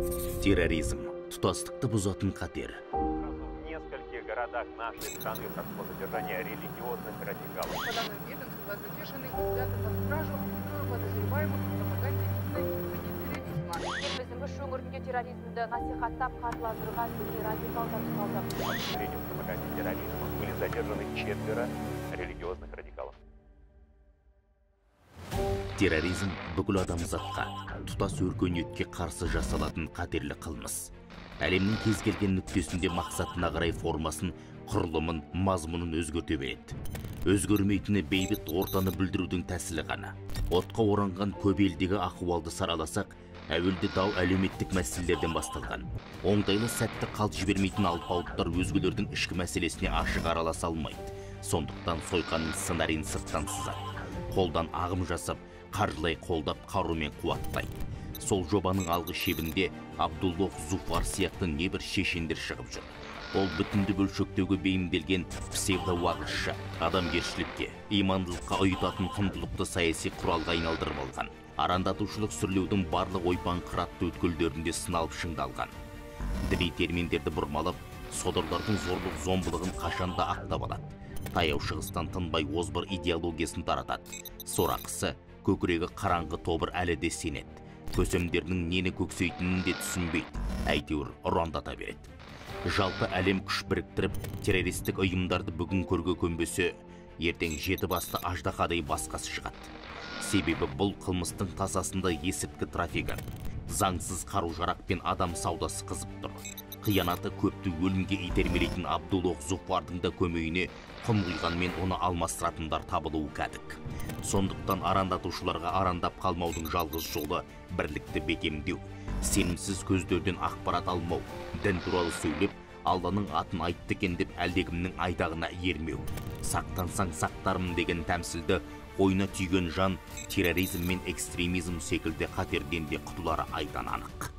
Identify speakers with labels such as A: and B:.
A: Терроризм тұтастықты бұзатын қатер.
B: В нескольких городах нашей страны прошло задержание религиозных радикалов.
C: По данным ведомства, задержаны и взяты под стражу трое подозреваемых в пропаганде и финансировании терроризма.
D: Еліміздің үш өңірінде терроризмді насихаттап, қаржыландырған діни радикалдар ұсталды.
B: По подозрению в пропаганде терроризма были задержаны четверо религиозных радикалов.
A: Терроризм бүкіл адамзатқа, тұтас өркениетке қарсы жасалатын қатерлі қылмыс. Әлемнің кез келген нүктесінде мақсатына қарай формасын, құрылымын, мазмұнын өзгерте береді. Өзгермейтіні бейбіт ортаны бүлдірудің тәсілі ғана. Отқа оранған көп елдегі ахуалды сараласақ, әуелде дау әлеуметтік мәселелерден басталған. Оңтайлы сәтті қалт жібермейтін алпауыттар өзгелердің ішкі мәселесіне ашық араласа алмайды. Сондықтан сойқанның сценарийін сырттан сызады. Қолдан ағым жасап, қаржылай қолдап, қарумен қуаттайды. Сол жобаның алғы шебінде Абдуллох Зуфар сияқты небір шешендер шығып жүр. Ол бүтінді бөлшектеуге бейімделген псевдоуағызшы, адамгершілікке, имандылыққа ұйытатын құндылықты саяси құралға айналдырып алған. Арандатушылық сүрлеудің барлық ойпаң қыратты өткелдерінде сыналып шыңдалған. Діни терминдерді бұрмалап, содырлардың зорлық зомбылығын қашанда ақтап алады. Таяу Шығыстан тынбай озбыр идеологиясын таратады. Сорақысы, көкірегі қараңғы тобыр әлі де сенеді. Көсемдерінің нені көксейтінін де түсінбейді, әйтеуір ұрандата береді. Жалпы әлем күш біріктіріп, террористік ұйымдарды бүгін көрге көнбесе, ертең жеті басты аждаһадай басқасы шығады. Себебі бұл қылмыстың тасасында есірткі трафигі, заңсыз қару-жарақ пен адам саудасы қызып тұр. Қиянаты көпті өлімге итермелейтін Абдуллох Зуфардың да көмейіне құм құйғанмен оны алмастыратындар табылуы кәдік. Сондықтан арандатушыларға арандап қалмаудың жалғыз жолы бірлікті бекемдеу, сенімсіз көздерден ақпарат алмау, дін туралы сөйлеп, Алланың атын айтты екен деп әлдекімнің айтағына ермеу. Сақтансаң сақтармын деген тәмсілді ойына түйген жан терроризм мен экстремизм секілді қатерден де құтылары айдан анық.